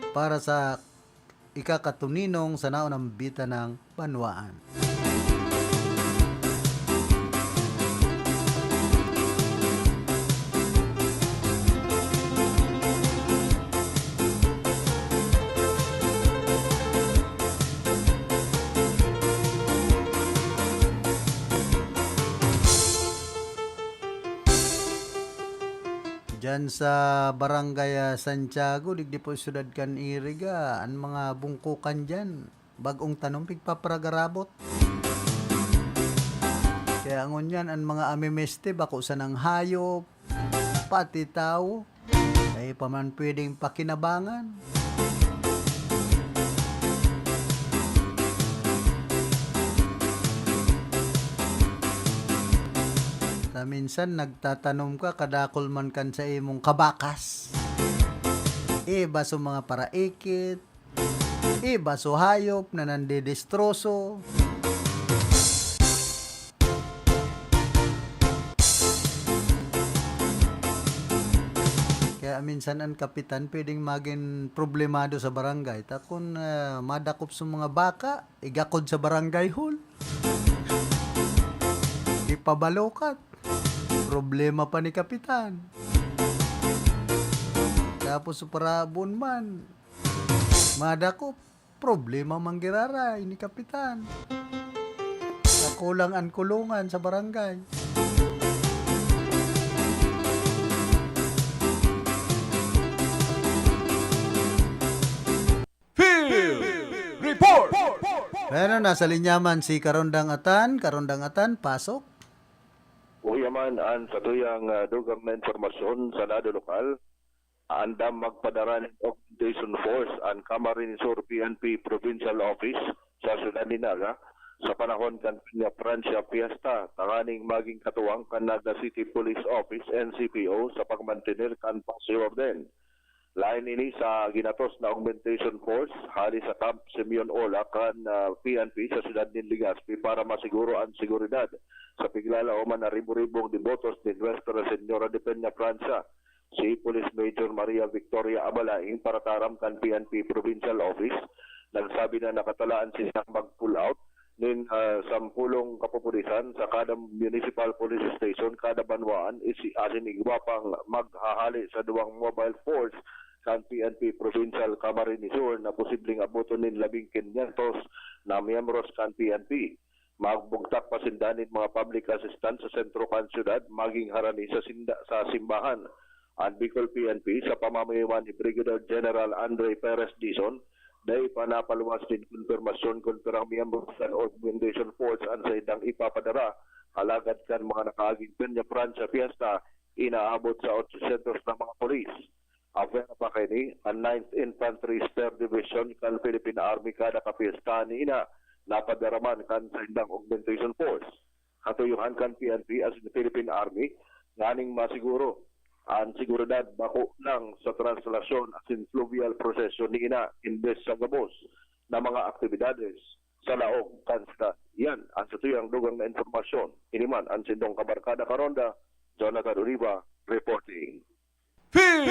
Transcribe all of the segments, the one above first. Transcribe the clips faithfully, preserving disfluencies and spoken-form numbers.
para sa ikakatuninong sa naunang bita ng banwaan. Diyan sa Barangay, ah, Santiago, digdi po siyudad kan Iriga, an mga bungkukan diyan, bag-ong tanom, pigpaparagarabot. Kaya ngunyan, an mga amimeste, bako sanang hayop, pati tawo, dai pa man pwedeng pakinabangan. Ta minsan nagtatanom ka, kadakul man kan sa imong kabakas. Iba sa mga paraikit, iba sa hayop na nandidistroso. Kaya minsan an kapitan pwedeng magin problemado sa barangay. Ta kun, ah, madakop sa mga baka, igakod sa barangay hall. Ipabalokat. Problema pa ni kapitan. Tapos sa parabon man, madakop. Problema man giraray ni kapitan. Nakulang an kulungan sa barangay. Field Report! Bueno, nasa linya man si Karondang Atan. Karondang Atan, pasok. Uya man an satuyang, ah, dugang na impormasyon sa lado lokal. Andam magpadara nin augmentation force an Camarines Sur P N P Provincial Office sa siyudad ni Naga sa panahon kan Peña Francia Fiesta, tanganing magin katuwang kan Naga City Police Office, N C P O, sa pagmantener kan paz y orden. Laen ini sa ginatos na augmentation force hali sa Camp Simeon Ola kan, ah, P N P sa siyudad nin Legazpi para masiguro an seguridad sa piglalaoman na ribo-ribong debotos ni Nuestra Señora de Peña Francia. Si Police Major Maria Victoria Abalaing, parataram kan P N P Provincial Office, nagsabi na nakatalaan sindang mag-pull out nin, ah, sampulong kapupulisan sa kada municipal police station, kada banwaan, isi-, asin igwa pang maghahali sa duwang mobile force kan P N P Provincial Camarines Sur na posibleng aboton nin labing kinyentos na miyembros kan P N P. Magbugtak pa sinda nin mga public assistance sa sentro kan syudad, maging harani sa sinda-, sa simbahan. An Bicol P N P, sa pamamayo man ni Brigadier General Andre Perez Dizon, dai pa napaluwas nin konpirmasyon kun pirang miyembro kan augmentation force an saindang ipapadara, alagad kan mga nakaaging Peña Francia Fiesta, inaabot sa otsosyentos na mga pulis. Apwera pa kaini, an Ninth Infantry Spear Division kan Philippine Army kada kapyesta niina napadara man kan saindang augmentation force. Katuyohan kan P N P asin Philippine Army nganing masiguro an seguridad bako lang sa translasyon asin fluvial procession niina imbes sa gabos na mga aktibidades sa laog kan syudad. Yan an satuyang dugang na impormasyon. Ini man an sindong kabarkada karonda, Jonathan Oliva, reporting. Field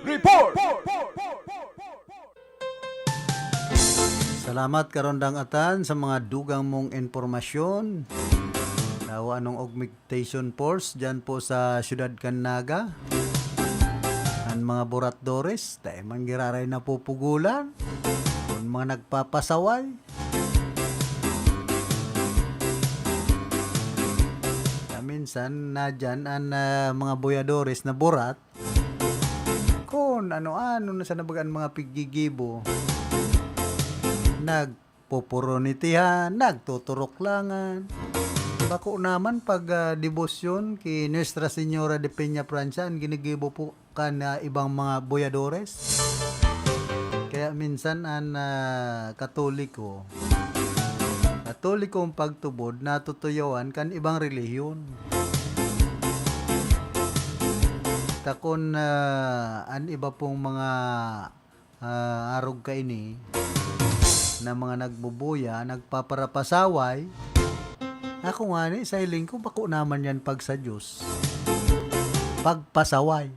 Report! Salamat, Karondang Atan, sa mga dugang mong impormasyon. Tawa anong augmentation force dyan po sa siyudad kan Naga. An mga buratdores, dai man giraray napupugulan. Kun mga nagpapasaway. Ah, minsan, na dyan an, ah, mga boyadores na burat. Kun ano-ano na sana baga an mga piggigibo. Nagpupurunitihan, nagtuturuklangan. Bako naman pag, ah, debosyon ki Nuestra Señora de Peña Francia an ginigibo po kan, ah, ibang mga boyadores. Kaya minsan an, ah, Katoliko, Katolikong pagtubod natutuyawan kan ibang relihiyon. Ta kun, ah, an iba pong mga, ah, arog kaini na mga nagbubuya, nagpaparapasaway, ako ngani, sa hiling ko, bako naman yan pag sa Diyos. Pagpasaway.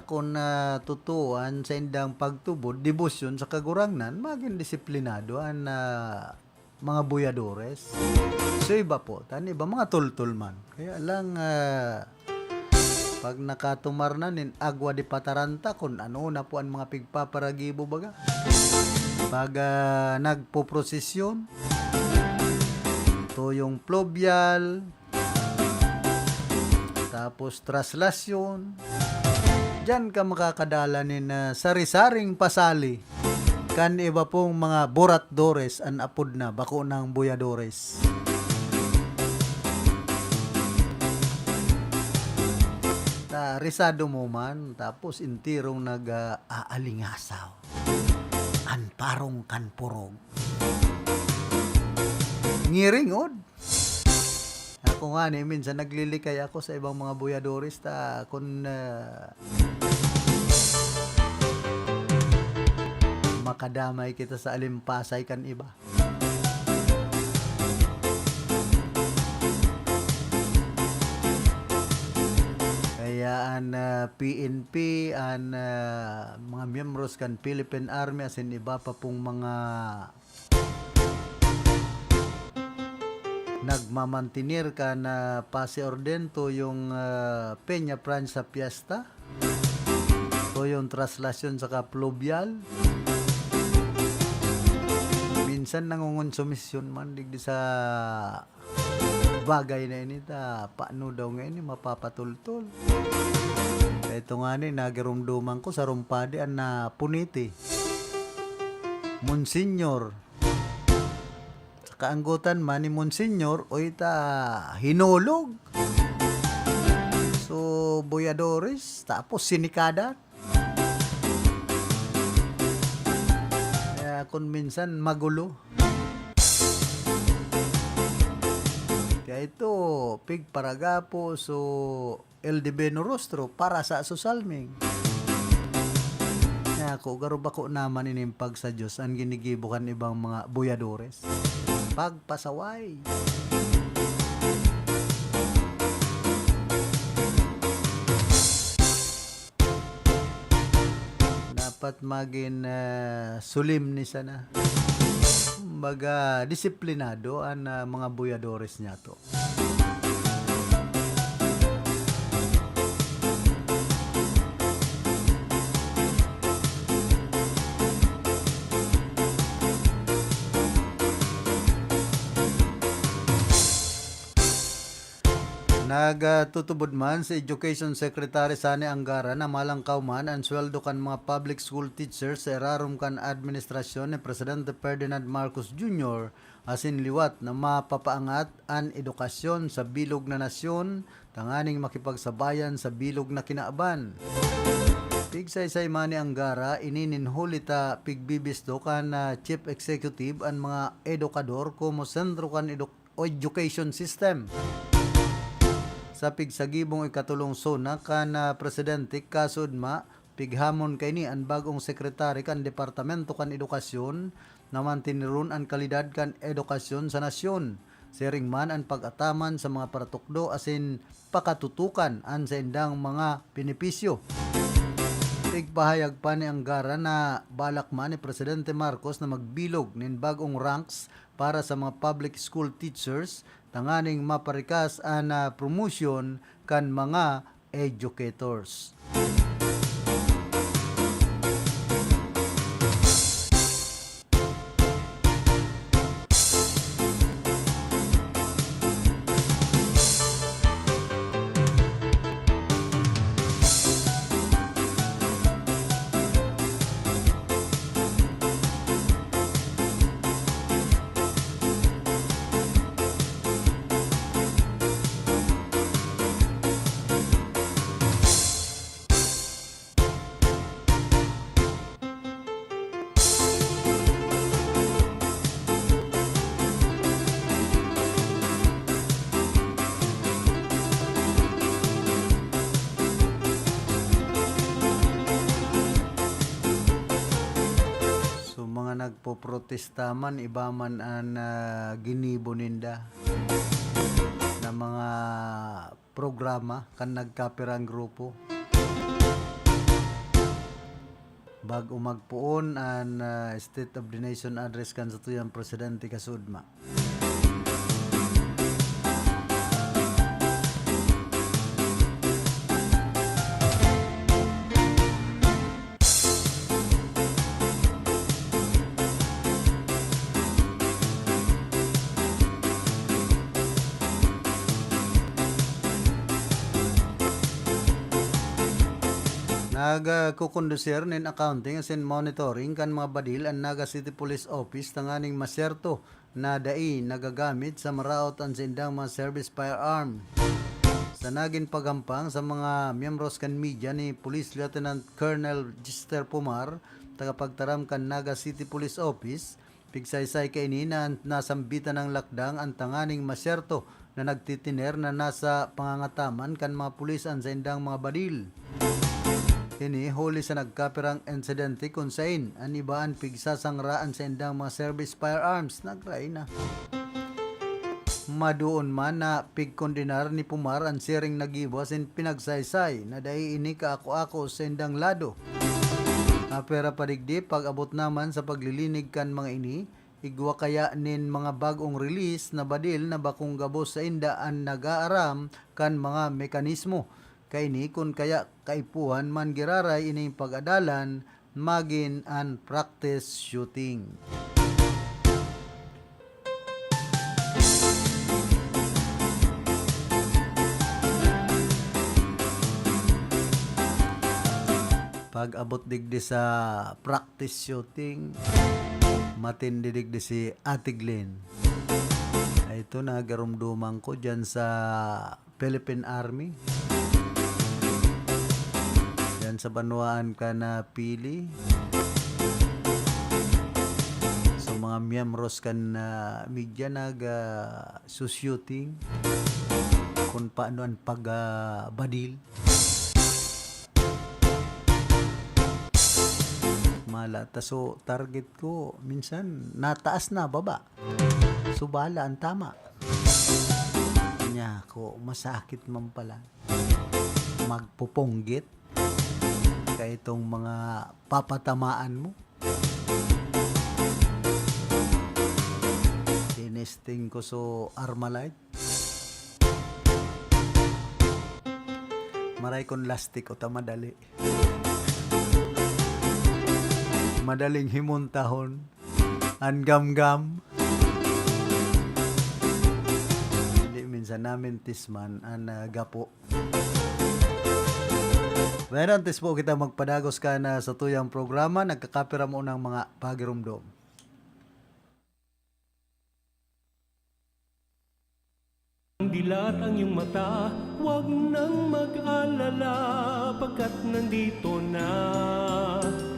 Kun, ah, totoo an saindang pagtubod, debosyon sa Kagurangnan, magin disiplinado an, ah, mga buyadores. So, iba po, ta an iba mga tultol man. Kaya lang, ah, pag nakatumar na nin agwa de pataranta, kun ano na po an mga pigpaparagibo baga. Pag, ah, nagpoprosesyon, tuyong pluvial, tapos traslasyon. Diyan ka makakadala nin, ah, sari-saring pasali. Kan iba pong mga buratdores, an apod na, bako nang buyadores. Ta, risado mo man, tapos enterong nag, ah, aalingasaw. An parong kan purog. Ngiring, od. Ako nga ni, minsan naglilikay ako sa ibang mga buyadores ta kun, ah, makadamay kita sa alimpasay kan iba. Kaya an, ah, P N P, an, ah, mga miyembros kan Philippine Army, asin iba pa pong mga nagmamantener kan, ah, Pase Orden tuyong, ah, Peña Francia Fiesta, tuyong traslasyon saka pluvial. Minsan nangongonsumisyon man digdi sa bagay na ini ta, paano daw nga ini mapapatultol? Ito nga ni, nagirumduman ko sa rumpadi an napuniti. Monsignor. Sa kaanggotan man ni Monsignor, oy ta hinulog. So, buyadores, tapos sinikada. Kaya kun minsan magulo. Kaya ito, pigparagapo, so, el divino rostro para sa susalming. Kaya ako, garo bako naman ining pag sa Diyos, ang ginigibo kan ibang mga buyadores. Pagpasaway. Dapat magin, ah, solemne sana. Kumbaga, disiplinado an, ah, mga buyadores niyato. Nagtutubod man si Education Secretary Sonny Angara na malangkaw man an sweldo kan mga public school teachers sa irarom kan administrasyon ni Presidente Ferdinand Marcos Junior, asin liwat na mapapaangat an edukasyon sa bilog na nasyon tanganing makipagsabayan sa bilog na kinaban. Pigsaysay man ni Angara, ini nin huli ta pigbibisto kan, ah, Chief Executive an mga edukador komo sentro kan eduk- o education system. Sa pigsagibong ikatulong SONA kan, ah, presidente, kasudma, pighamon kaini an bag-ong sekretary kan Departamento kan Edukasyon na manteneron an kalidad kan edukasyon sa nasyon, siring man an pag-ataman sa mga paratukdo asin pakatutukan an saindang mga benepisyo. Igpahayag pa ni Angara na balak man ni Presidente Marcos na magbilog nin bag-ong ranks para sa mga public school teachers tanganing maparikas an, ah, promotion kan mga educators. So, mga nagpoprotesta man, iba man an, ah, ginibo ninda na mga programa kan nagkapirang grupo. Bag-o magpoon an, ah, State of the Nation Address kan satuyang presidente kasuodma. Nagkukondusir nin accounting asin monitoring kan mga badil an Naga City Police Office tanganing masyerto na dai nagagamit sa maraot an saindang mga service firearm. Sa nagin paghampang sa mga miyembros kan media ni Police Lieutenant Colonel Chester Pumar, tagapagtaram kan Naga City Police Office, pigsaysay kaini na nasambitan ng lakdang an tanganing masyerto na nagtitiner na nasa pangangataman kan mga pulis an saindang mga badil. Ini huli sa nagkapirang insidente kun sain an iba an pigsasangra an saindang mga service firearms, nagray na. Madoon man na pigkondenar ni Pumar an siring na gibo asin pinagsaysay na dai ini kaako-ako sa saindang lado. Apera pa digdi, pag-abot naman sa paglilinig kan mga ini, igwa kaya nin mga bag-ong release na badil na bakong gabos sainda an nag-aaram kan mga mekanismo. Kaini kun kaya kaipuhan man giraray ining pag-adalan magin an practice shooting. Pag-abot digdi sa practice shooting, matindi digdi si Ate Glenn. Ay, ito, nagarumduman ko dyan sa Philippine Army. Diyan sa banwaan ka napili. So, mga miyembros kan, ah, media nag, ah, su-shooting kung paano ang pag, ah, badil. Mala ta, so, target ko, minsan, nataas na, baba. Subala ang tama. Niya ako, masakit man pala. Magpupunggit. Kaya itong mga papatamaan mo. Tinesting ko so Armalite. Maray kon lastik o ta madali. Madaling himontahon. An gamgam. Hindi minsan namin tisman an, ah, gapo. Pero antes po kita magpadagos kan, ah, satuyang programa, nagkakapira mo ng mga pagirumdom. Dilat ang iyong mata, huwag nang mag-alala, pagkat nandito na,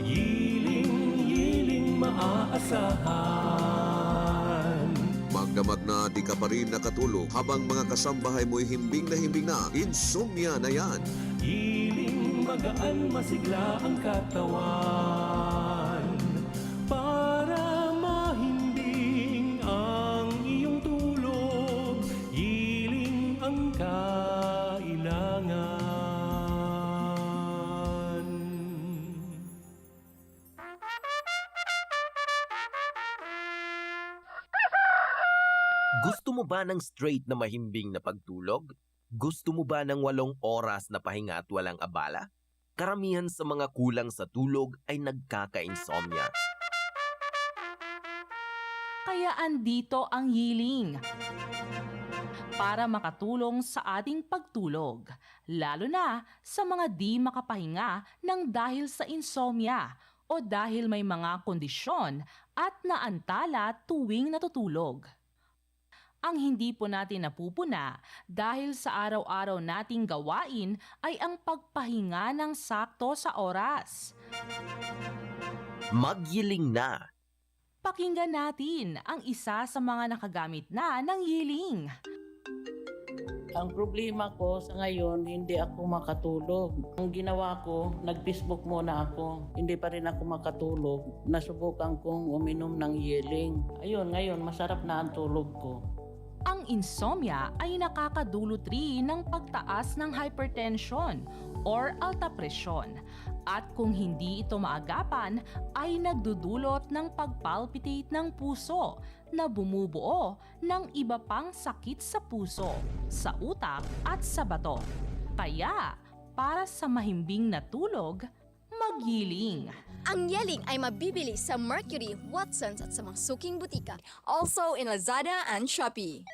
Yiling, Yiling maaasahan. Magdamag na di ka pa rin nakatulog, habang mga kasambahay mo'y himbing na himbing na, insomnia na yan. Yiling, magaan, masigla ang katawan. Para mahimbing ang iyong tulog, Yiling ang kailangan. Gusto mo ba ng straight na mahimbing na pagtulog? Gusto mo ba ng walong oras na pahinga at walang abala? Karamihan sa mga kulang sa tulog ay nagkaka-insomnia. Kaya andito ang Yiling para makatulong sa ating pagtulog, lalo na sa mga di makapahinga ng dahil sa insomnia o dahil may mga kondisyon at naantala tuwing natutulog. Ang hindi po natin napupuna dahil sa araw-araw nating gawain ay ang pagpahinga ng sakto sa oras. Magyiling na! Pakinggan natin ang isa sa mga nakagamit na ng Yiling. Ang problema ko sa ngayon, hindi ako makatulog. Ang ginawa ko, nag-Facebook muna ako. Hindi pa rin ako makatulog. Nasubukan kong uminom ng Yiling. Ayun, ngayon, masarap na ang tulog ko. Ang insomnia ay nakakadulot rin ng pagtaas ng hypertension or alta presyon, At kung hindi ito maagapan, ay nagdudulot ng pagpalpitate ng puso na bumubuo ng iba pang sakit sa puso, sa utak at sa bato. Kaya, para sa mahimbing na tulog, mag-Yeeling. Ang Yeeling ay mabibili sa Mercury, Watsons at sa mga suking butika. Also in Lazada and Shopee.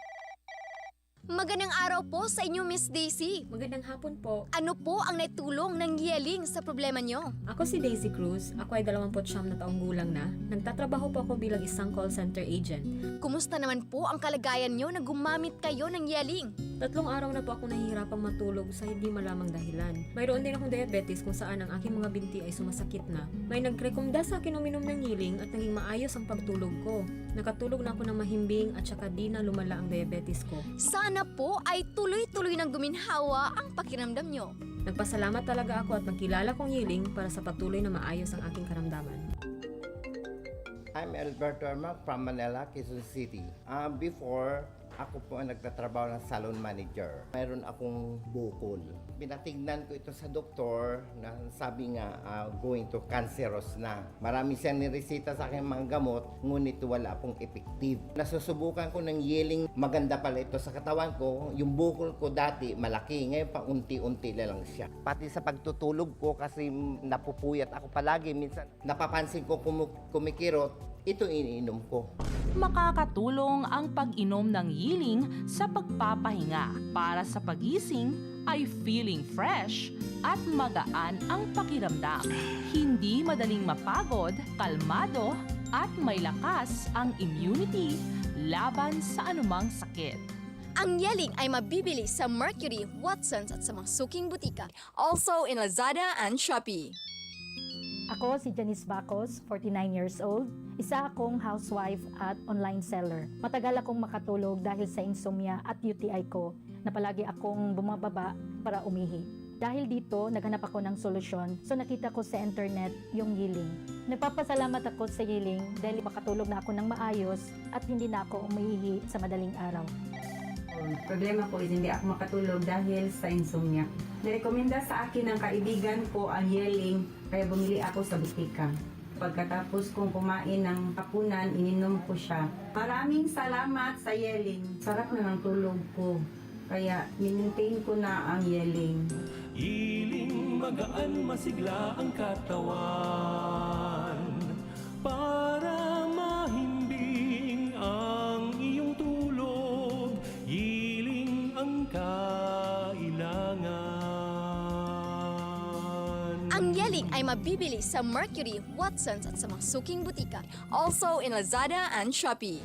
Magandang araw po sa inyo, Miss Daisy. Magandang hapon po. Ano po ang naitulong ng Yeeling sa problema nyo? Ako si Daisy Cruz. Ako ay dalawampu't siyam na taong gulang na. Nagtatrabaho po ako bilang isang call center agent. Kumusta naman po ang kalagayan nyo na gumamit kayo ng Yeeling? Tatlong araw na po ako nahihirapang matulog sa hindi malamang dahilan. Mayroon din akong diabetes kung saan ang aking mga binti ay sumasakit na. May nagrekomenda sa akin uminom ng Yeeling at naging maayos ang pagtulog ko. Nakatulog na ako ng mahimbing at saka di na lumala ang diabetes ko. Sana po ay tuloy-tuloy nang guminhawa ang pakiramdam nyo. Nagpasalamat talaga ako at nagkilala kong Yeeling para sa patuloy na maayos ang aking karamdaman. I'm Alberto Ermac from Manila, Quezon City. Ah, before, ako po ang nagtatrabaho ng salon manager. Mayroon akong bukol. Pinatignan ko ito sa doktor na sabi nga, ah, going to cancerous na. Marami siyang nireseta sa akin mga gamot, ngunit wala pong effective. Nasusubukan ko ng Yeeling, maganda pala ito sa katawan ko. Yung bukol ko dati, malaki. Ngayon, paunti-unti na lang siya. Pati sa pagtutulog ko, kasi napupuyat ako palagi. Minsan, napapansin ko kumu-, kumikirot, ito iniinom ko. Makakatulong ang pag-inom ng Yeeling sa pagpapahinga. Para sa pagising ay feeling fresh at magaan ang pakiramdam. Hindi madaling mapagod, kalmado, at may lakas ang immunity laban sa anumang sakit. Ang Yeeling ay mabibili sa Mercury, Watsons at sa mga suking butika. Also in Lazada and Shopee. Ako si Janice Bacos, forty-nine years old. Isa akong housewife at online seller. Matagal akong makatulog dahil sa insomnia at U T I ko na palagi akong bumababa para umihi. Dahil dito, naghanap ako ng solusyon. So, nakita ko sa internet yung Yeeling. Nagpapasalamat ako sa Yeeling dahil makatulog na ako ng maayos at hindi na ako umiihi sa madaling araw. Ang problema ko is hindi ako makatulog dahil sa insomnia. Nirekomenda sa akin ng kaibigan ko ang Yeeling, kaya bumili ako sa butika. Pagkatapos kong kumain ng hapunan, ininom ko siya. Maraming salamat sa Yeeling. Sarap na ng tulog ko. Kaya, minentain ko na ang Yeeling. Yeeling, magaan, masigla ang katawan. Para mahimbing ang iyong tulog, Yeeling ang kailangan. Ang Yeeling ay mabibili sa Mercury, Watsons at sa mga suking butika. Also in Lazada and Shopee.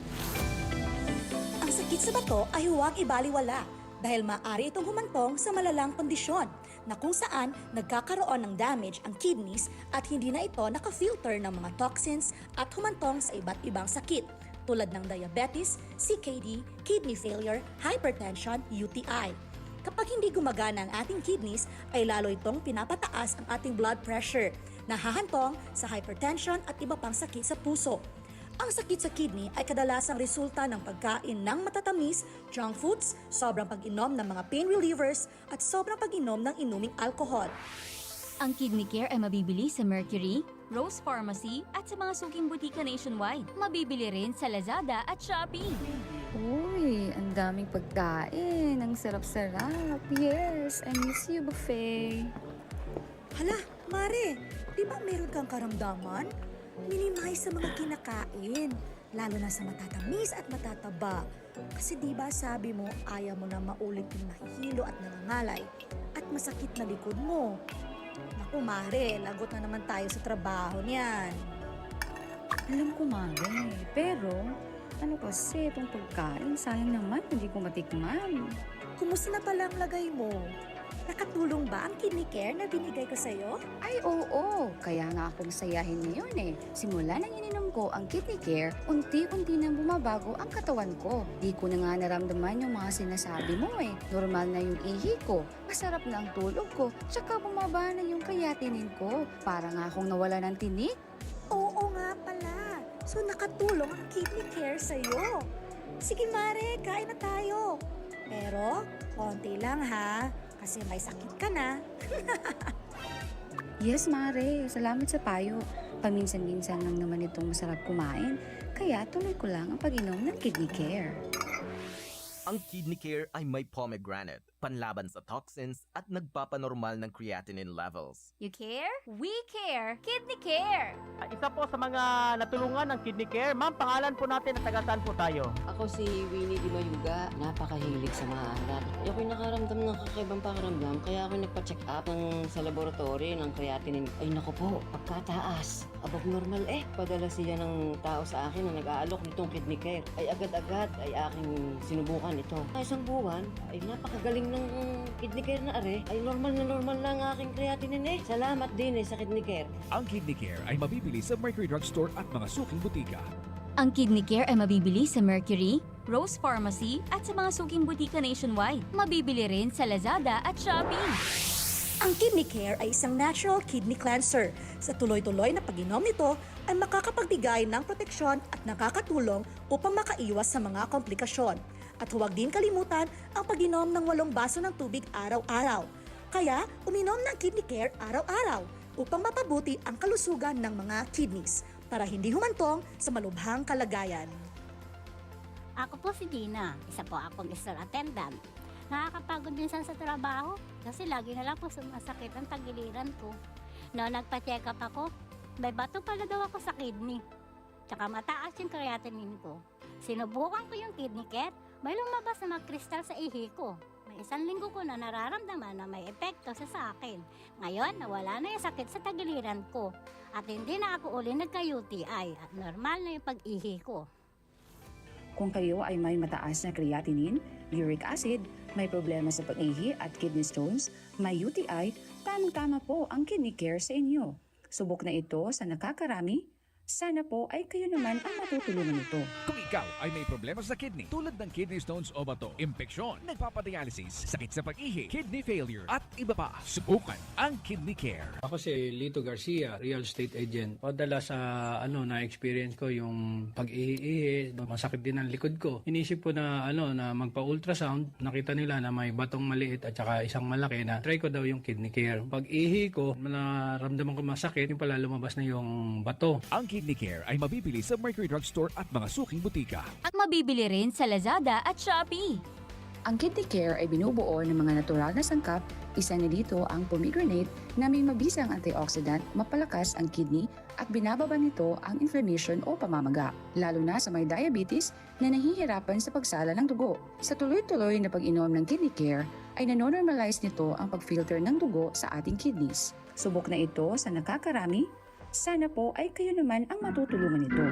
Ang sakit sa bato ay huwag ibaliwala dahil maaari itong humantong sa malalang kondisyon na kung saan nagkakaroon ng damage ang kidneys at hindi na ito naka-filter ng mga toxins at humantong sa iba't ibang sakit tulad ng diabetes, C K D, kidney failure, hypertension, U T I. Kapag hindi gumagana ang ating kidneys, ay lalo itong pinapataas ang ating blood pressure, nahahantong sa hypertension at iba pang sakit sa puso. Ang sakit sa kidney ay kadalasang resulta ng pagkain ng matatamis, junk foods, sobrang pag-inom ng mga pain relievers, at sobrang pag-inom ng inuming alcohol. Ang Kidney Care ay mabibili sa Mercury, Rose Pharmacy, at sa mga suking butika nationwide. Mabibili rin sa Lazada at Shopee. Uy, ang daming pagkain. Ang sarap-sarap. Yes, I miss you, buffet. Hala, Mare, di ba meron kang karamdaman? Minimize sa mga kinakain, lalo na sa matatamis at matataba. Kasi di ba sabi mo, ayaw mo na maulit yung nahihilo at nangangalay at masakit na likod mo. Naku, Mare, lagot na naman tayo sa trabaho niyan. Alam ko, Mare, pero ano kasi itong pagkain, sayang naman, hindi ko matikman. Kumusta na pala ang lagay mo? Nakatulong ba ang Kidney Care na binigay ko sa'yo? Ay, oo! Kaya nga akong sayahin ngayon eh. Simula nang ininom ko ang Kidney Care, unti-unti nang bumabago ang katawan ko. Di ko na nga naramdaman yung mga sinasabi mo eh. Normal na yung ihi ko, masarap na ang tulog ko, tsaka bumaba na yung creatinine ko. Para nga akong nawala ng tinik. Oo nga pala. So, nakatulong ang Kidney Care sa'yo. Sige, Mare, kain na tayo. Pero, konti lang ha, kasi may sakit ka na. Yes, Mare. Salamat sa payo. Paminsan-minsan lang naman itong masarap kumain. Kaya tuloy ko lang ang pag-inom ng Kidney Care. Ang Kidney Care ay may pomegranate, panlaban sa toxins at nagpapanormal ng creatinine levels. You care? We care! Kidney Care! Isa po sa mga natulungan ng Kidney Care. Ma'am, pangalan po natin at taga saan po tayo? Ako si Winnie Di Mayuga, napakahilig sa maalat. Ako'y nakaramdam ng kakaibang pakiramdam kaya ako nagpa-check up ng, sa laboratory ng creatinine. Ay naku po, pagkataas. Above normal eh. Padala siya ng tao sa akin na nag-aalok nitong Kidney Care. Ay agad-agad ay aking sinubukan ito. Sa isang buwan ay napakagaling ng Kidney Care na are. Ay normal na normal lang ang aking creatinine eh. Salamat din eh sa Kidney Care. Ang Kidney Care ay mabibili sa Mercury Drugstore at mga suking butika. Ang Kidney Care ay mabibili sa Mercury, Rose Pharmacy at sa mga suking butika nationwide. Mabibili rin sa Lazada at Shopee. Ang Kidney Care ay isang natural kidney cleanser. Sa tuloy-tuloy na pag-inom nito ay makakapagbigay ng proteksyon at nakakatulong upang makaiwas sa mga komplikasyon. At huwag din kalimutan ang pag-inom ng walong baso ng tubig araw-araw. Kaya, uminom ng Kidney Care araw-araw upang mapabuti ang kalusugan ng mga kidneys para hindi humantong sa malubhang kalagayan. Ako po si Dina, isa po akong store attendant. Nakakapagod minsan sa trabaho kasi lagi na lang po sumasakit ang tagiliran ko. No, nagpa-check up ako, may bato pala daw ako sa kidney. Tsaka mataas yung creatinine ko. Sinubukan ko yung Kidney Care, may lumabas na mga kristal sa ihi ko. May isang linggo ko na nararamdaman na may epekto sa sa akin. Ngayon, nawala na yung sakit sa tagiliran ko. At hindi na ako uli nagka-U T I at normal na yung pag-ihi ko. Kung kayo ay may mataas na creatinine, uric acid, may problema sa pag-ihi at kidney stones, may U T I, tamang-tama po ang Kidney Care sa inyo. Subok na ito sa nakakarami. Sana po ay kayo naman ang matutulungan nito. Kung ikaw ay may problema sa kidney, tulad ng kidney stones o bato, impeksyon, nagpapadialysis, sakit sa pag-ihi, kidney failure, at iba pa, subukan ang Kidney Care. Ako si Lito Garcia, Real Estate Agent. Padala sa ano, na-experience ko yung pag-ihi-ihi, masakit din ang likod ko. Inisip ko na ano, na magpa-ultrasound, nakita nila na may batong maliit at saka isang malaki na try ko daw yung Kidney Care. Pag-ihi ko, naramdaman ko masakit, yung pala lumabas na yung bato. Ang Kidney Care ay mabibili sa Mercury Drugstore at mga suking butika. At mabibili rin sa Lazada at Shopee. Ang Kidney Care ay binubuo ng mga natural na sangkap, isa na dito ang pomegranate na may mabisang antioxidant, mapalakas ang kidney at binababa nito ang inflammation o pamamaga, lalo na sa may diabetes na nahihirapan sa pagsala ng dugo. Sa tuloy-tuloy na pag-inom ng Kidney Care ay nanonormalize nito ang pag-filter ng dugo sa ating kidneys. Subok na ito sa nakakarami. Sana po ay kayo naman ang matutulungan nito.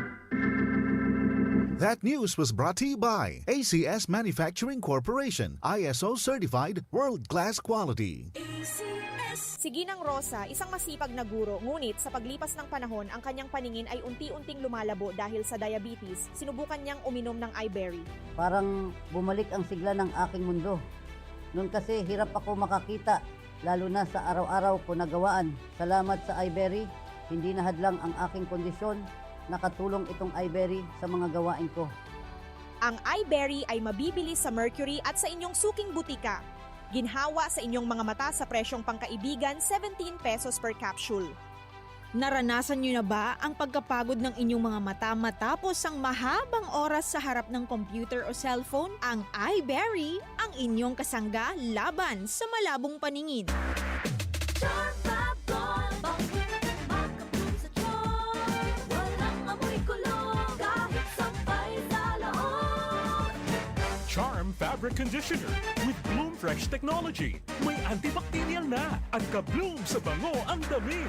That news was brought to you by A C S Manufacturing Corporation, I S O certified, world-class quality. Si Ginang Rosa, isang masipag na guro, ngunit sa paglipas ng panahon, ang kanyang paningin ay unti-unting lumalabo dahil sa diabetes. Sinubukan niyang uminom ng iBerry. Parang bumalik ang sigla ng aking mundo. Noon kasi hirap ako makakita, lalo na sa araw-araw ko na gawaan. Salamat sa iBerry, hindi na hadlang ang aking kondisyon. Nakatulong itong iBerry sa mga gawain ko. Ang iBerry ay mabibili sa Mercury at sa inyong suking butika. Ginhawa sa inyong mga mata sa presyong pangkaibigan, seventeen pesos per capsule. Naranasan niyo na ba ang pagkapagod ng inyong mga mata matapos ang mahabang oras sa harap ng computer o cellphone? Ang iBerry, ang inyong kasangga laban sa malabong paningin. Charm Fabric Conditioner with Bloom Fresh Technology. May antibacterial na at ka-bloom sa bango ang damit.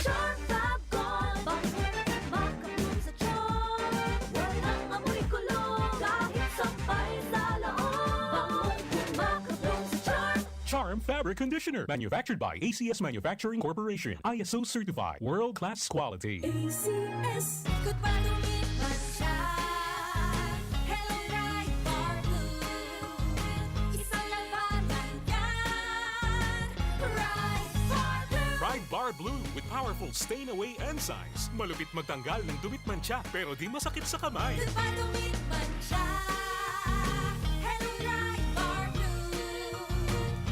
Charm Fab Gold. Bango, maka-bloom sa charm. Walang amoy kulog kahit sampay sa loob. Bango, maka-bloom sa charm. Charm Fabric Conditioner. Manufactured by A C S Manufacturing Corporation. I S O certified. World class quality. A C S. Good pa dumi't mantsa. Hello, Ride Bar Blue. Isang labanan yan. Ride Bar Blue. Ride Bar Blue with powerful stain away enzymes. Malupit magtanggal ng dumi't mantsa, pero di masakit sa kamay. Good pa dumi't mantsa. Hello, Ride Bar Blue.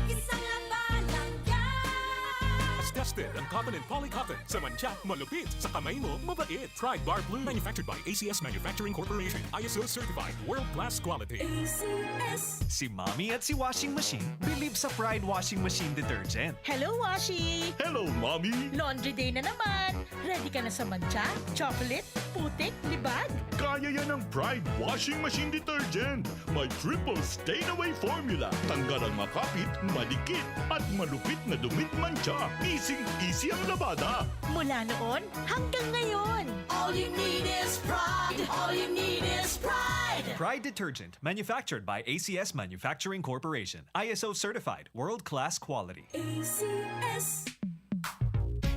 Isang labanan yan. Basta Tested ang cotton and poly cotton. Sa mantsa, malupit. Sa kamay mo, mabait. Pride Bar Blue. Manufactured by A C S Manufacturing Corporation. I S O certified. World class quality. A C S. Si Mommy at si Washing Machine believe sa Pride Washing Machine Detergent. Hello, Washi! Hello, Mommy! Laundry day na naman! Ready ka na sa mantsa, chocolate, putik, libag? Kaya yan ng Pride Washing Machine Detergent. May triple stain away formula. Tanggal ang makapit, madikit, at malupit na dumi't mantsa. Easy-easy ang labada. Mula noon hanggang ngayon. All you need is pride. All you need is pride. Pride Detergent, manufactured by A C S Manufacturing Corporation. I S O certified, world-class quality. A C S.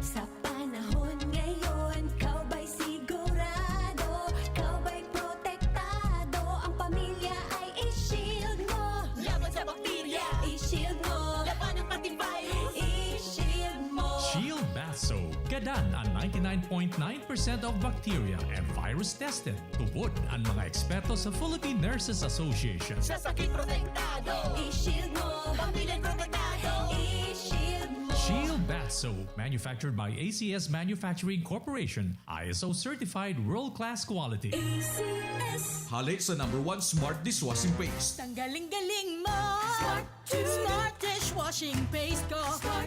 Sa panahon ngayon, ikaw ba'y sigurado? Ikaw ba'y protektado? Ang pamilya ay i-shield mo. Laban sa bakterya. I-shield mo. Labanan pati virus. I-shield mo. Shield Bath Soap. Gadan ang ninety-nine point nine percent of bacteria and virus tested. Tubod ang mga eksperto sa Philippine Nurses Association. Sa sakit protektado. I-shield mo. Pamilya protektado. I-shield mo. Shield Bath Soap, manufactured by A C S Manufacturing Corporation, I S O certified world-class quality. A C S. Hali sa number one smart dishwashing paste. Tanggaling-galing mo. Smart. Smart dishwashing paste ko. Smart.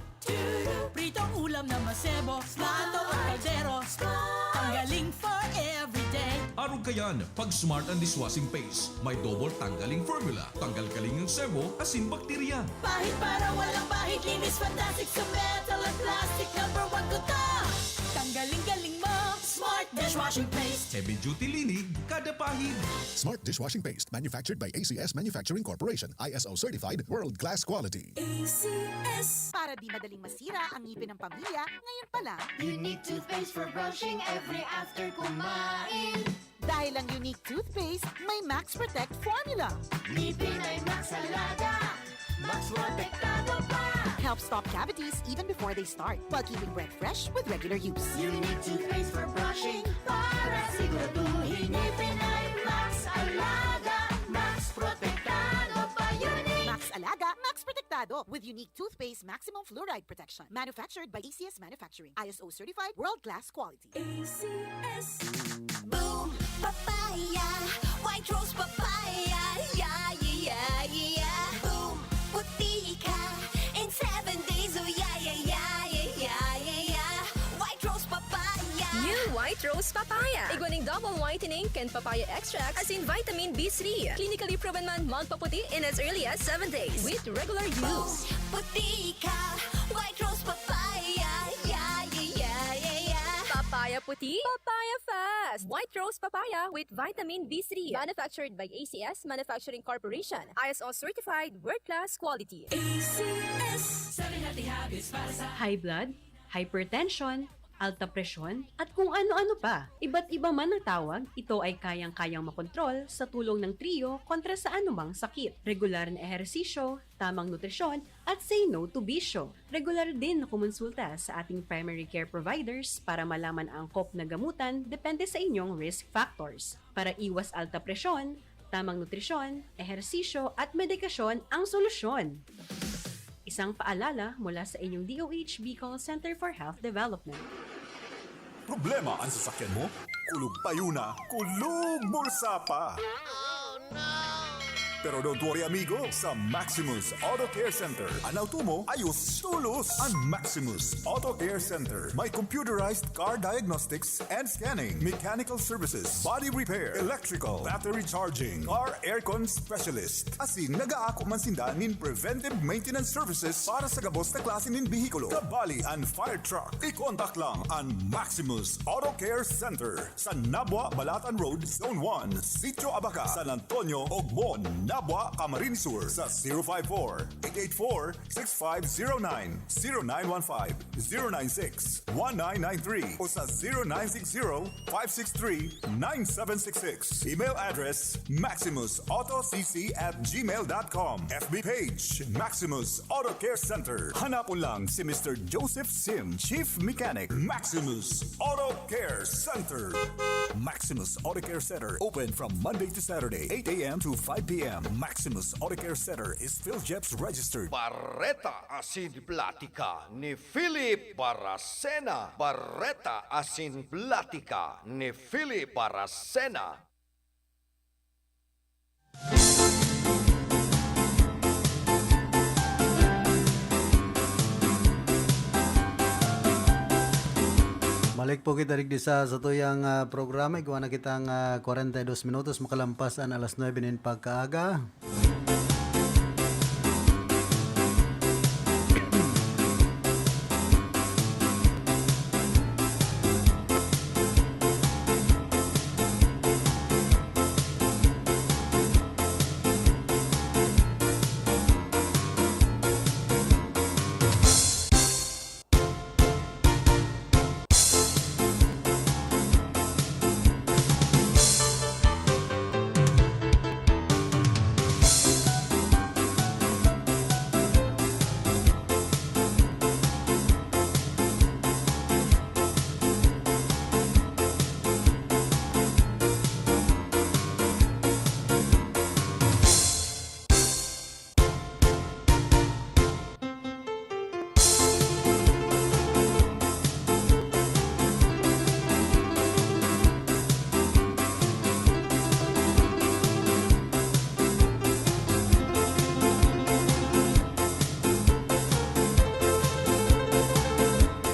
Pritong ulam na masebo. Plato at kaldero. Tanggaling for everyday. Arog kayan, pag Smart ang dishwashing paste. May double tanggaling formula. Tanggal kaling ang sebo, asin bakterya. Pahid para walang bahid. Linis fantastic sa metal at plastic. Number one ko to. Tanggaling-galing mo. Smart dishwashing paste. Heavy duty linig, kada pahid. Smart dishwashing paste, manufactured by A C S Manufacturing Corporation, I S O certified, world class quality. A C S. Para di madaling masira ang ngipin ng pamilya, ngayon pa lang. Unique toothpaste for brushing every after kumain. Dahil ang Unique Toothpaste may Max Protect Formula. Ngipin ay Max Alaga, Max Protektado pa. Helps stop cavities even before they start, while keeping breath fresh with regular use. Unique Toothpaste for brushing para siguraduhin ngipin ay Max Alaga, Max Protektado pa. Unique. Max Alaga, Max Protektado with Unique Toothpaste Maximum Fluoride Protection. Manufactured by A C S Manufacturing. I S O certified, world-class quality. A C S. Boom! Papaya! White Rose Papaya! Yeah, yeah, yeah, yeah! Boom! Puti ka in seven days! Oh, yeah, yeah, yeah, yeah, yeah, yeah, yeah! White Rose Papaya! New White Rose Papaya. Igwa ning double whitening kan papaya extract asin vitamin B three. Clinically proven man magpaputi in as early as seven days with regular use. Boom! Puti ka! White Rose Papaya! Yeah, yeah, yeah, yeah, yeah! Papaya puti, papaya fast! White Rose Papaya with vitamin B three. Manufactured by A C S Manufacturing Corporation. I S O certified, world-class quality. A C S. Seven healthy habits para sa High blood, hypertension, alta presyon, at kung ano-ano pa. Iba't iba man ang tawag, ito ay kayang-kayang makontrol sa tulong ng Trio kontra sa anumang sakit. Regular na ehersisyo, tamang nutrisyon, at say no to bisyo. Regular din na kumonsulta sa ating primary care providers para malaman ang angkop na gamutan depende sa inyong risk factors. Para iwas alta presyon, tamang nutrisyon, ehersisyo, at medikasyon ang solusyon. Isang paalala mula sa inyong D O H Bicol Center for Health Development. Problema ang sasakyan mo? Kulog payo na, kulog bulsa pa! Pero don't worry, amigo, sa Maximus Auto Care Center, an auto mo ayos tolos. An Maximus Auto Care Center may computerized car diagnostics and scanning, mechanical services, body repair, electrical, battery charging, car aircon specialist. Asin nagaako man sinda nin preventive maintenance services para sa gabos na klase nin behikulo, kabali an fire truck. I-contact lang an Maximus Auto Care Center sa Nabua, Balatan Road, Zone one, Sitio Abaca, San Antonio, Ogmon, Nabua, Camarines Sur, sa zero five four, eight eight four, six five zero nine, zero nine one five, zero nine six, one nine nine three o sa zero nine six zero, five six three, nine seven six six. Email address, maximus auto c c at gmail dot com. F B page, Maximus Auto Care Center. Hanapon lang si Mister Joseph Sim, Chief Mechanic, Maximus Auto Care Center. Maximus Auto Care Center, open from Monday to Saturday, eight a m to five p m. Maximus Auto Care Center is PhilGEPS registered. Bareta asin platika ni Philip Baracena. Bareta asin platika ni Philip Baracena. Balik po kita digdi sa satuyang, ah, programa. Igwa na kitang, ah, kwarenta y dos minutos makalampas an alas nuebe nin pagkaaga.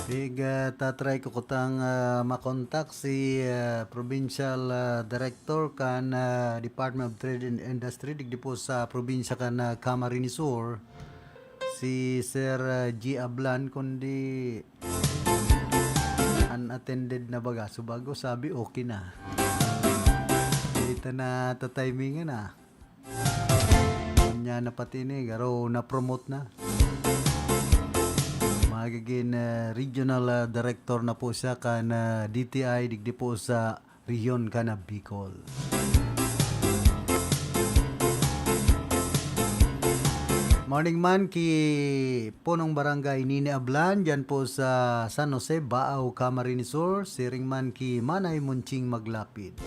Ig, ah, tatry ko kutang, ah, makontak si, ah, Provincial, ah, Director kan, ah, Department of Trade and Industry digdi po sa probinsya kan, ah, Camarines Sur, si Sir, ah, G Ablan, kundi unattended na baga. So, bago sabi, okay na. Dito na tatimingan na. Unya na pati ni, garo na-promote na. Magiging, ah, regional, ah, director na po siya kan, ah, D T I digdi po sa rehiyon kan Bicol. Morning man ki punong barangay Nini Ablan, dyan po sa San Jose, Baao, Camarines Sur, siring man ki Manay Munching Maglapid.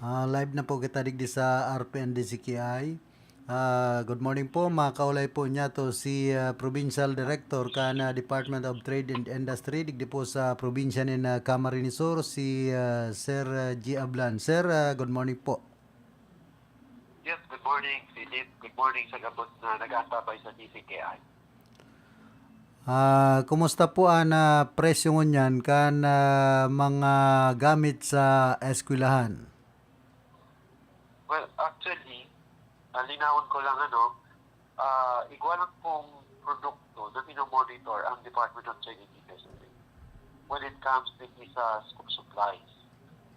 Ah, live na po kita digdi sa R P N D C K I. Ah, good morning po, mga kaulay po niya to si, ah, Provincial Director kan, ah, Department of Trade and Industry, digdi po sa probinsya nin, ah, Camarines Sur, si, ah, Sir, ah, G Ablan. Sir, ah, good morning po. Yes, good morning, Philip. Good morning sa gabos na nag-aantabay sa D C K I. Ah, kumusta po an, ah, presyo ngunyan kan, ah, mga gamit sa eskwelahan? Well, actually, ah, linawon ko lang, ano, ah, igwa lang pong produkto na minomonitor ang Department of Trade and Industry when it comes din sa school supplies.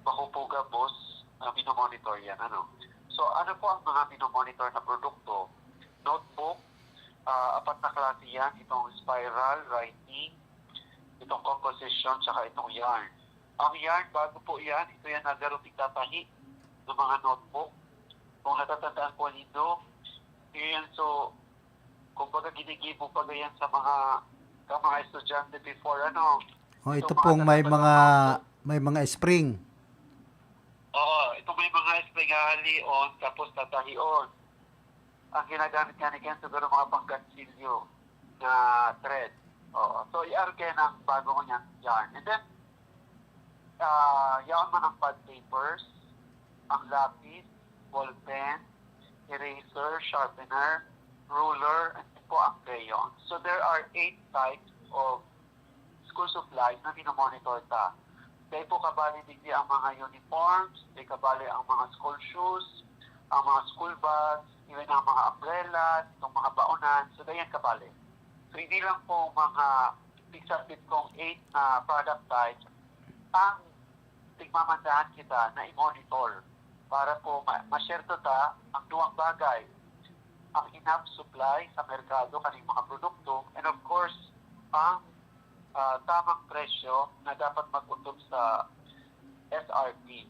Bako po gabos, ah, minomonitor yan, ano. So, ano po ang mga minomonitor na produkto? Notebook, ah, apat na klase yan, itong spiral, writing, itong composition, tsaka itong yarn. Ang yarn, bago po yan, ito yan na garo tigtatahi ng mga notebook. Kung natatandaan po nindo, yun yan, so, kumbaga ginigibo pa yan sa mga, sa mga estudyante before, ano. Oh, ito itong mga pong may tatatandaan mga, ko. May mga spring. Oo, ito may mga spring hahalion, tapos tatahion. Ang ginagamit nga ni Ken, siguro mga panggansilyo na thread. Oo. So, i-arke ng bago ko niyang yarn. And then, ah, yaon man ang pad papers, ang lapis, ballpen, eraser, sharpener, ruler, and po ang crayon. So, there are eight types of school supplies na minomonitor ta. Dahil po kabali digdi ang mga uniforms, dahil kabali ang mga school shoes, ang mga school bags, even ang mga umbrella, itong mga baonan. So, ganyan kabali. So, hindi lang po mga fixed at kong eight na product types ang tigmamandahan kita na i-monitor para po ma- ma-share to ta ang duwang bagay. ang enough supply sa merkado kaning mga produkto, and of course, ang, ah, tamang presyo na dapat mag-utob sa S R P.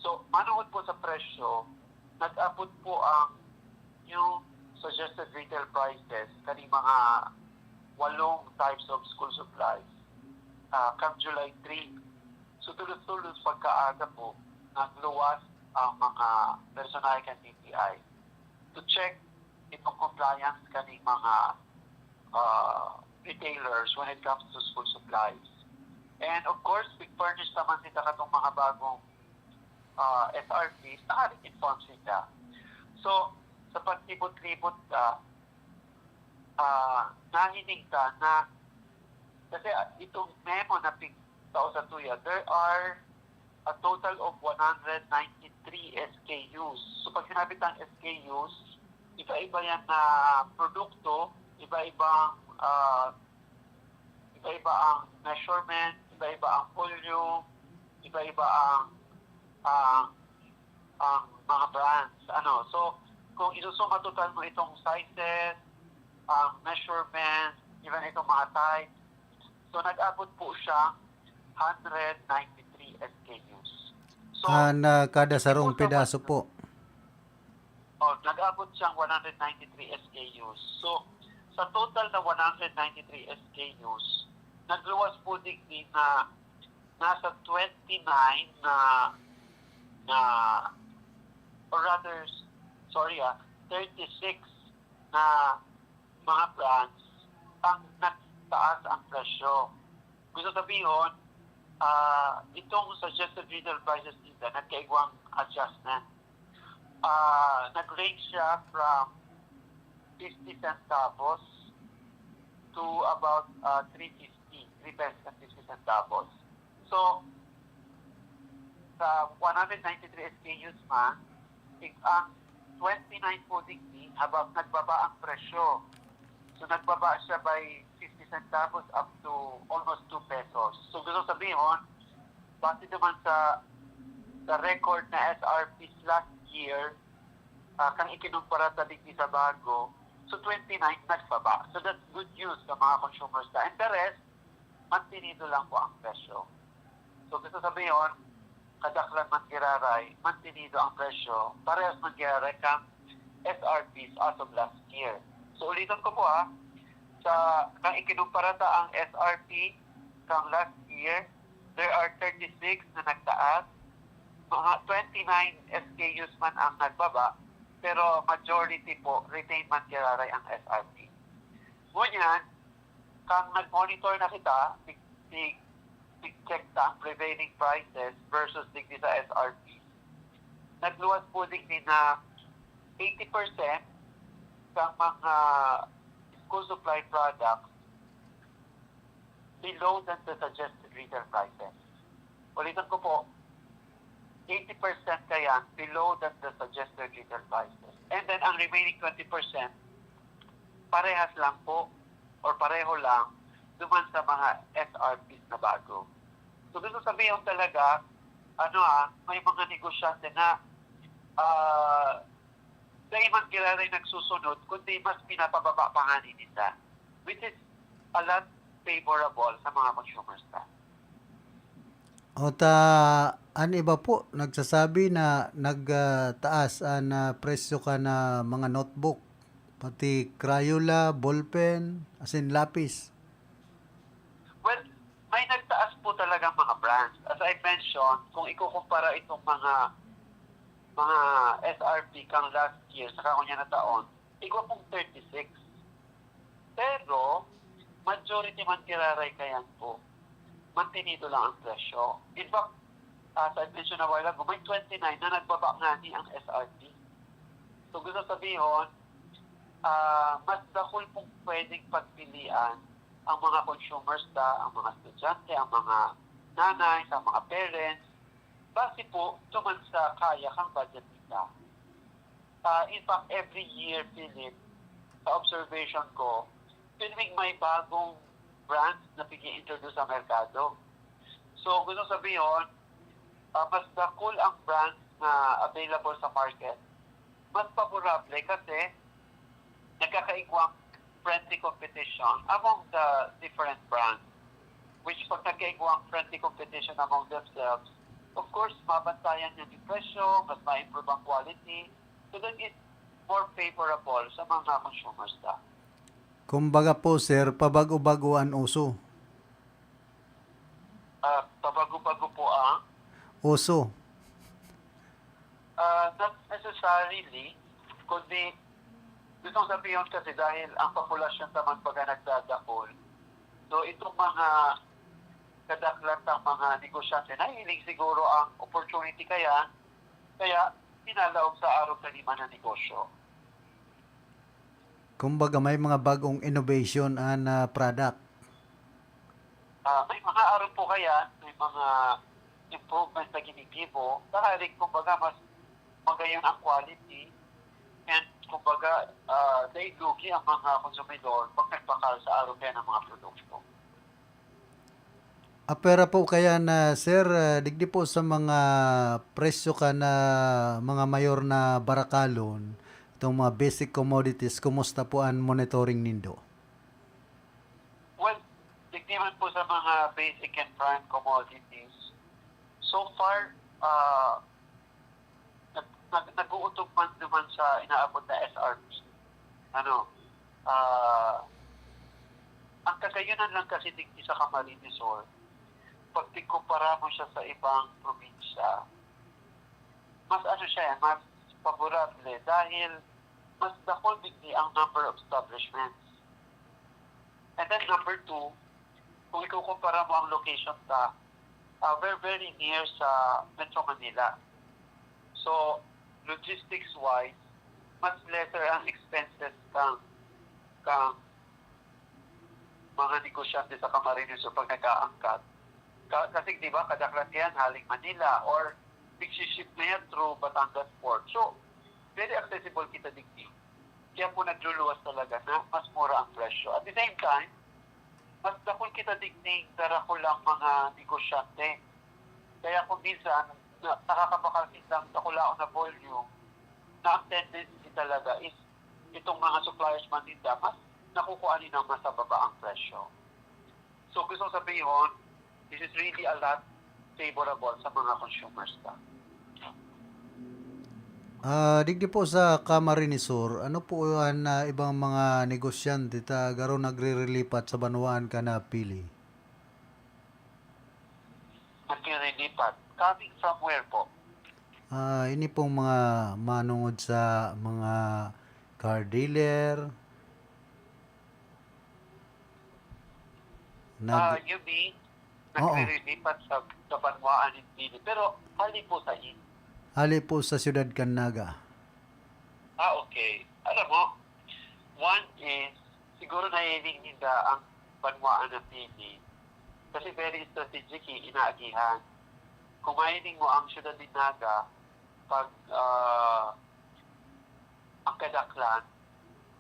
So, manungod po sa presyo, nag-abot po ang new suggested retail prices kaning mga walong types of school supplies, ah, kan July three. So, tulos-tulos pagkaaga po, nagluwas ang mga personahe kan D T I to check itong compliance kaning mga, ah, retailers when it comes to school supplies. And of course, big furnish naman sila katong mga bagong, ah, S R Ps, naka-inform sila. So, sa paglibot-libot ta, ah, nahiling ta na, kasi, ah, itong memo na pig-, tao sa tuya, there are a total of one hundred ninety-three S K Us. So, pag sinabi tang S K Us, iba-iba yan na produkto, iba-ibang, ah, iba-iba ang measurement, iba-iba ang volume, iba-iba ang, ang, ang mga brands. Ano, so, kung isusuma total mo itong sizes, ang measurement, even itong mga types, so nag-abot po siya hundred ninety-three S K Us. So, Ah, na kada sarong bukod sa pedaso po. Oh, nag-abot siyang one hundred ninety-three S K Us. So, sa total na one hundred ninety-three S K Us, nagluwas po digdi na nasa twenty-nine na, na, or rather, sorry ah, thirty-six na mga brands ang nagtaas ang presyo. Gusto sabihin, ah, itong suggested retail prices nila, nagkaigwang adjustment. Ah, nag-range siya from fifty centavos to about, ah, three fifty, three pesos and fifty centavos. So, sa one hundred ninety-three S K Us man, ig-, ang twenty-nine po digdi, habang nagbaba ang presyo. So, nagbaba siya by fifty centavos up to almost two pesos. So, gusto sabihin, base naman sa, sa record na S R Ps last year, ah, kang ikinumpara ta digdi sa bago, so twenty-nine nagbaba. So, that's good news sa mga consumers na. And the rest, mantenido lang po ang presyo. So, gusto sabihin, kadaklan man giraray, mantenido ang presyo, parehas man giraray kang S R Ps as of last year. So, uliton ko po, ah, sa, kang ikinumpara ta ang S R P kang last year, there are thirty-six na nagtaas, mga twenty-nine S K Us man ang nagbaba, pero majority po, retain man giraray ang S R P. Ngunyan, kang nag-monitor na kita, tig-, tig-, tig-check ta ang prevailing prices versus digdi sa S R P. Nagluwas po digdi na eighty percent sa mga school supply products below than the suggested retail prices. Ulitin ko po, eighty percent kayan below than the suggested retail prices. And then, ang remaining twenty percent, parehas lang po or pareho lang duman sa mga S R Ps na bago. So, gusto sabihin talaga, ano ah, may mga negosyante na, ah, dai man giraray nagsusunod, kundi mas pinapababa pa nga ninda, which is a lot favorable sa mga consumers ta. O ta, an iba po nagsasabi na nag, ah, taas an, ah, presyo kan mga notebook, pati Crayola, ballpen, asin lapis. Well, may nagtaas po talagang mga brands. As I mentioned, kung ikukumpara itong mga, mga S R P kang last year sa kangunyan na taon, igwa pong thirty-six. Pero, majority man giraray kayan po, mantenido lang ang presyo. In fact, as I mentioned a while ago, may twenty-nine na nagbaba ngani ang S R P. So, gusto sabihin, ah, mas dakul pong pwedeng pagpilian ang mga consumers ta, ang mga estudyante, ang mga nanay, sa mga parents, base po duman sa kaya kang budget nila. Ah, in fact, every year, Philip, sa observation ko, pirming may bagong brands na pig-i-introduce sa merkado. So, gusto sabihin, ah, mas dakul ang brands na available sa market, mas favorable kasi nagkakaigwang friendly competition among the different brands, which pag nagkaigwang friendly competition among themselves, of course, mabantayan niya yung presyo, mas ma-improve ang quality. So then it's more favorable sa mga consumers na. Kumbaga po, sir, pabago-bago an uso. Ah, pabago-bago po ang Uso. Ah, not necessarily, kundi gusto kong sabihin kasi dahil ang populasyon naman baga nagdadakol. So itong mga kadaklan ng mga negosyante, nahihiling siguro ang opportunity kaya, kaya pinalaog sa arog na lima na negosyo. Kumbaga, may mga bagong innovation an ah, product. Ah, may mga arog po kaya, may mga improvement na ginigibo. Dahil kumbaga mas magayon ang quality and kumbaga ah, dahil lugi ang mga konsumidor pag nagbakal sa arog kaya ng mga produkto. Apera po kaya na, sir, ah, digdi po sa mga presyo ka na mga mayor na barakalon, itong mga basic commodities, kumusta po ang monitoring nindo? Well, digdi man po sa mga basic and prime commodities, so far, ah, nag, nag, nag-uutog man naman sa inaabot na S R P. Ano, ah, ang kagayunan lang kasi digdi sa Camarines Sur, pag ikumpara mo siya sa ibang probinsya, mas ano siya, mas favorable dahil mas dakol digdi ang number of establishments. And then number two, kung ikukumpara mo ang location ta, ah, we're very near sa Metro Manila. So, logistics-wise, mas lesser ang expenses kang, kang mga negosyante sa Camarines Sur pag nag-aangkat. Ka, kasi di ba, kadaklan yan haling Manila or nagsiship na yan through Batangas Port. So, very accessible kita digdi. Kaya po nagluluwas talaga na mas mura ang presyo. At the same time, mas dakul kita digdi darakulang mga negosyante. Kaya kung minsan, na, nakakabakal kitang dakulaon na volume, na ang tendency talaga is itong mga suppliers man ninda, mas nakukuha nila mas sa baba ang presyo. So gusto ko sabihin, this is really a lot favorable sa mga consumers ta. Ah, digdi po sa Camarines Sur, ano po an ah, ibang mga negosyante ta garo nagrerelipat sa banwaan ka napili? Nagrerelipat. Coming from where po? Ah, ini pong mga manungod sa mga car dealer. Ah, Nag you mean, Oo. nagrerelipat sa, sa banwaan ni Pili. Pero hali po sa in. Ali po sa siyudad kan Naga. Ah, okay. Alam mo, one is, siguro nahiling ninda ang banwaan na Pili. Kasi very strategic eh, inaagihan. Kung mahiling mo ang siyudad ni Naga, pag ah, ang kadaklan,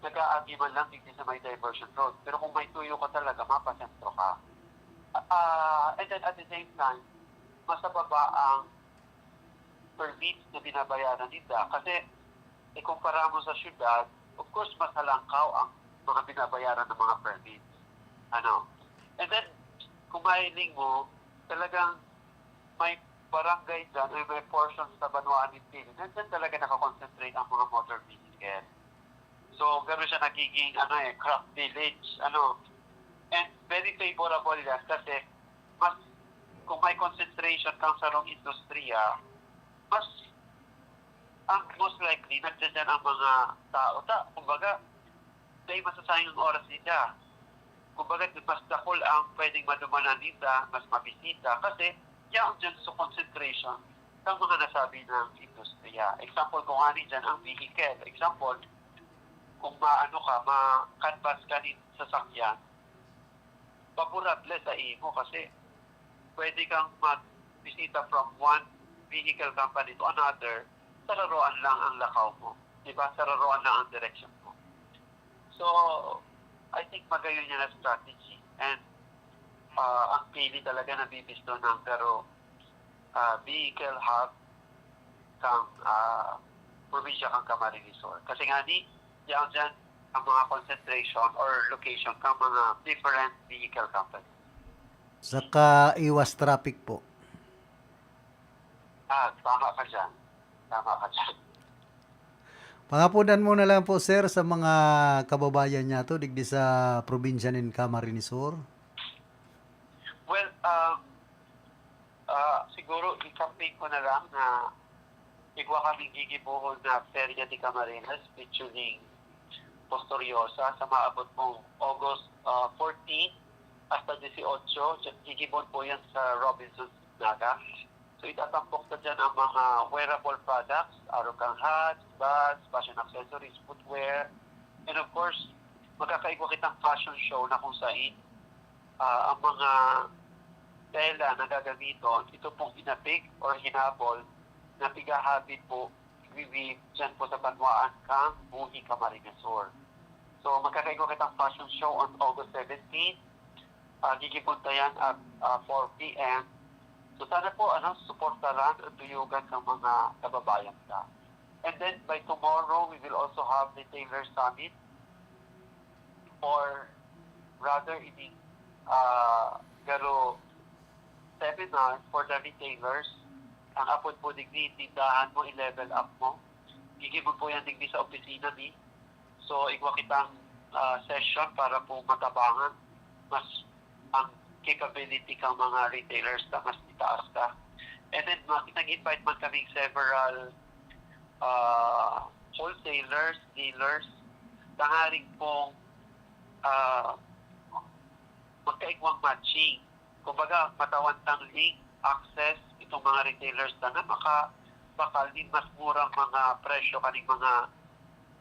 nag-aagi man lang digdi sa may diversion road. Pero kung may tuyo ka talaga, mapasentro ka. Ah, and then at the same time, mas mababa ang permits na binabayaran ninda. Kasi, ikumpara mo sa syudad, of course, mas halangkaw ang mga binabayaran ng mga permits. Ano? And then, kung mahiling mo, talagang may barangay dyan, may, may portion sa banwaan ni Pili, na dyan talaga nakakonsentrate ang mga motor vehicle. So, gano'n siya nagiging, ano eh, craft village, ano. And very favorable yan kasi mas, kung may concentration kang sarong industriya, mas, ang most likely, nandiyan dyan ang mga tao. Ta, kumbaga, dahil masasayang ang oras ninda. Kumbaga, mas dakol ang pwedeng madumanan ninda, mas mabisita, kasi yaon dyan sa concentration ng mga nasabi ng industriya. Example ko nga ni dyan, ang vehicle. Example, kung maano ka, ma-canvas ka ni sasakyan, favorable sa imo kasi pwede kang magbisita from one vehicle company to another, sararoan lang ang lakaw mo. Di ba? Sararoan lang ang direction mo. So, I think magayon niya na strategy. And ah, ang Pili talaga nabibisto ng garo ah, vehicle hub kang ah, probinsya kang Camarines Sur. Kasi nga ni, yaon dyan, ang mga concentration or location ng mga different vehicle company. Saka iwas traffic po. Ah, tama ka dyan. Tama ka dyan. Pangapodan mo na lang po, sir, sa mga kababayan niyato digdi sa probinsya nin Camarines Sur. Well, um, ah, siguro i-campaign ko na lang na igwa kaming gigibohon na Feria de Camarines featuring Posturiosa sa maabot pong August, ah, fourteen hasta dieciocho. Gigibohon po yan sa Robinsons, Naga. So, itatampok na dyan ang mga wearable products, arog kan hats, bags, fashion accessories, footwear, and of course, magkakaigwa kitang fashion show na kung sain, ah, ang mga tela na gagamiton, ito pong inapig or hinabol na pigahabi po, igwi-weave dyan po sa banwaan kang Buhi, Camarines Sur. So, magkakaigwa kitang fashion show on August seventeen. Ah, gigibohon ta yan at, ah, four P M. So, sana po, ano, suportaran ang tuyugan ng mga kababayan ta. And then, by tomorrow, we will also have retailer summit, or rather, ini, ah, garo seminar for the retailers. Ang apod po digdi, tindahan mo, i-level up mo. Gigibohon po yan digdi sa opisina mi. So, igwa kitang, ah, session para po matabangan mas ang capability kang mga retailers na mas itaas ka. And then, ma-, nag-invite man kaming several, ah, wholesalers, dealers, tangaring pong, ah, magkaigwang matching. Kumbaga, matawan tang link, access, itong mga retailers na, na makabakal nin mas murang mga presyo kaning mga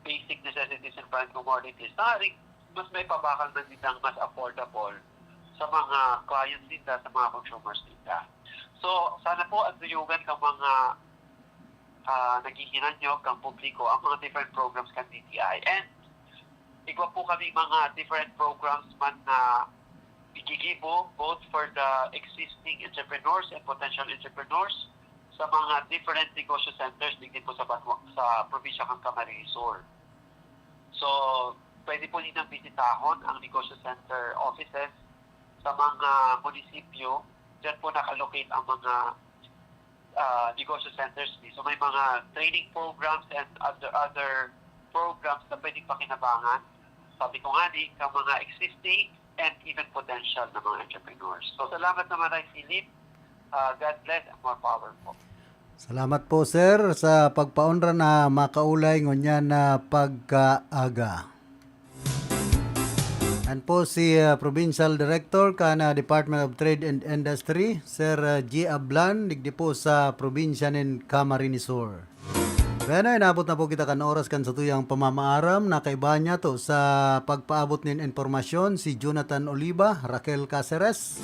basic necessities and prime commodities. Tangaring mas maipabakal man nindang mas affordable sa mga clients ninda, sa mga consumers ninda. So, sana po ang tuyugan ng mga, ah, naghihinanyog kang publiko ang mga different programs kan D T I. And igwa po kami mga different programs man na igigibo, both for the existing entrepreneurs and potential entrepreneurs, sa mga different negosyo centers digdi po sa banwa, sa probinsya kan Camarines Sur. So, pwede po nilang bisitahon ang negosyo center offices sa mga munisipyo. Diyan po nakalocate ang mga, ah, negosyo centers. So, may mga training programs and other, other programs na pwedeng pakinabangan. Sabi ko nga ni, ka mga existing and even potential na mga entrepreneurs. So, salamat naman kay Philip. Ah, God bless and more power po. Salamat po, sir, sa pagpaonra na makaulay ngunyan na pagkaaga. Yan po si, ah, Provincial Director kan, ah, Department of Trade and Industry, Sir, ah, G. Ablan, digdi po sa probinsya nin Camarines Sur. Bueno, inabot na po kita kan oras kan satuyang pamamaaram. Nakaiba niyato sa pagpaabot nin impormasyon si Jonathan Oliva, Raquel Caceres.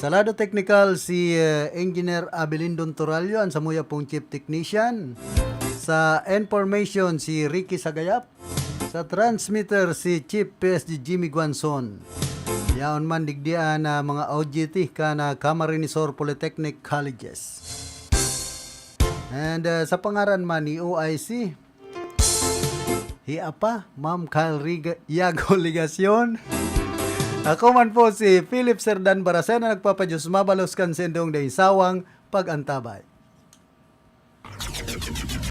Sa lado teknikal, si, eh, Engineer Abelindon Torallo, an samuya pong Chief Technician. Sa information, si Ricky Sagayap. Sa transmitter, si Chief P S D Jimmy Guanzon. Yaon man digdi an, ah, mga O J T kan, ah, Camarines Sur Polytechnic Colleges. And, ah, sa pangaran man ni O I C, hi Apa, Ma'am Kyle Riga-, Yago Legacion. Ako man po si Philip Serdan Baracena, nagpapadiyos mabalos kan sindong daing sawang pag-antabay.